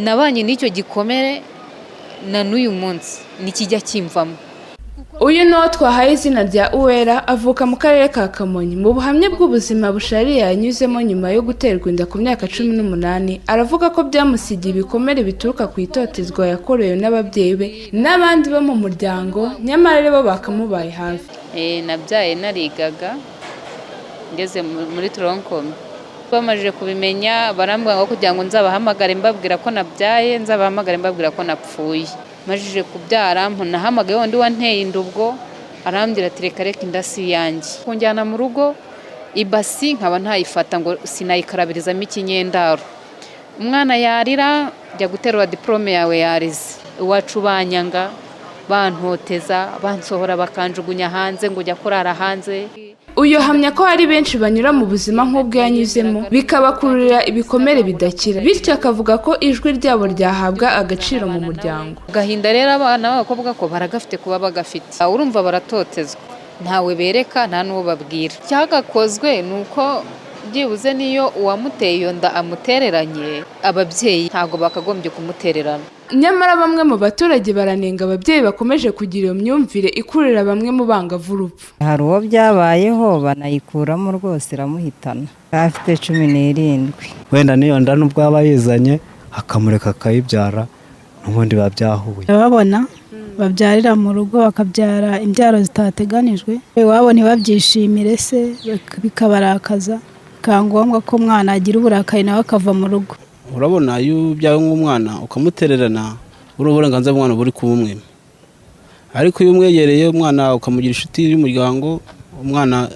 Nabanye n'icyo gikomere na n'uyu munsi nikijya kimvamo. Uyu ni uwo twahaye izina rya Uwera, avuka mu karere ka Kamonyi. Mu buhamya bw'ubuzima bushariye yanyuzemo nyuma yo guterwa inda ku myaka 18, aravuga ko byamusigiye ibikomere bituruka ku itotezwa yakorewe n'ababyeyi be n'abandi bo mu muryango, nyamara ari bo bakamubaye hafi. Nabyaye narigaga, ngeze muri tronc commun. Bamajije kubimenya, barambwira ngo kugira ngo nzabahamagare mbabwira ko nabyaye, nzabahamagare mbabwira ko napfuye. Majije kubyara, nahamagaye wundi wanteye inda, ubwo arambwira ati: "Reka reka, inda si iyanjye." Kunjyana mu rugo, ibasi nkaba ntayifata, ngo sinayikarabirizamo ikinyendaro. Umwana yarira: "Jya guterura diporome yawe, yarize." Iwacu banyanga, bantoteza, bansohora, bakanjugunya hanze ngo ujya kurara hanze. Uyu ahamya ko hari benshi banyura mu buzima nk'ubwo yanyuzemo, bikabakururira ibikomere bidakira, bityo akavuga ko ijwi ryabo ryahabwa agaciro mu muryango. Agahinda rero abana b'abakobwa ko baragafite, kuba bagafite, urumva baratotezwa, ntawe bereka, nta n'uwo babwira. Icyagakozwe ni uko byibuze niyo uwamuteye iyo nda amutereranye, ababyeyi ntabwo bakagombye kumutererana. Nyamara bamwe mu baturage baranenga ababyeyi bakomeje kugira iyo myumvire ikurura bamwe mu bangavu urupfu. Hari uwo byabayeho, banayikuramo rwose, iramuhitana, afite 17. Wenda n'iyo nda nubwo yaba yizanye, akamureka akayibyara, n'ubundi biba byahuye. Urababona babyarira mu rugo, bakabyara imbyaro zitateganijwe, iwabo ntibabyishimire se, bikabarakaza, bikaba ngombwa ko umwana agira uburakari nawe akava mu rugo. Urabona, iyo ubyaye nk'umwana ukamutererana, buriya uburenganzira bw'umwana buri kuba umwe. Ariko iyo umwegereye umwana, ukamugira inshuti y'umuryango, umwana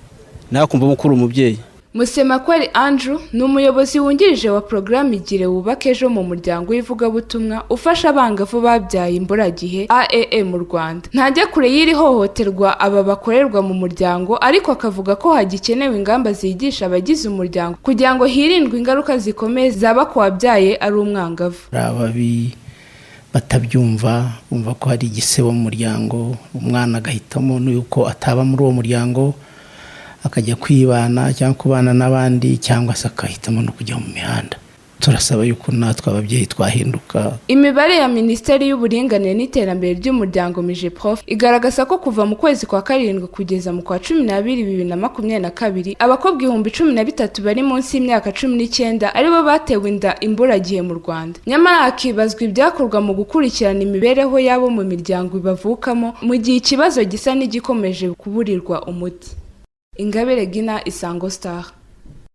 nawe akumva ko uri umubyeyi. Musemakweli Andrew ni umuyobozi wungirije wa porogaramu Igire Wubake Ejo mu muryango w'ivugabutumwa ufasha abangavu babyaye imburagihe, AEE mu Rwanda. Ntajya kure y'iri hohoterwa aba bakorerwa mu muryango, ariko akavuga ko hagikenewe ingamba zigisha abagize umuryango kugira ngo hirindwe ingaruka zikomeye zaba ku wabyaye ari umwangavu. Hari ababi batabyumva, bumva ko hari igisebo mu muryango, umwana agahitamo n'uko ataba muri uwo muryango, akajya kwibana cyangwa kubana n'abandi, cyangwa se akahitamo no kujya mu mihanda. Turasaba yuko natwe ababyeyi twahinduka. Imibare ya Minisiteri y'Uburinganire n'Iterambere ry'Umuryango, MIGEPROF, igaragaza ko kuva mu kwezi kwa karindwi kugeza mu kwa 12 2022, abakobwa 13,000 bari munsi y'imyaka 19 aribo batewe inda imburagihe mu Rwanda. Nyamara hakibazwa ibyakorwa mu gukurikirana imibereho y'abo mu miryango bavukamo, mu gihe ikibazo gisa n'igikomeje kuburirwa umuti. Ingabire Gina, Isango Star.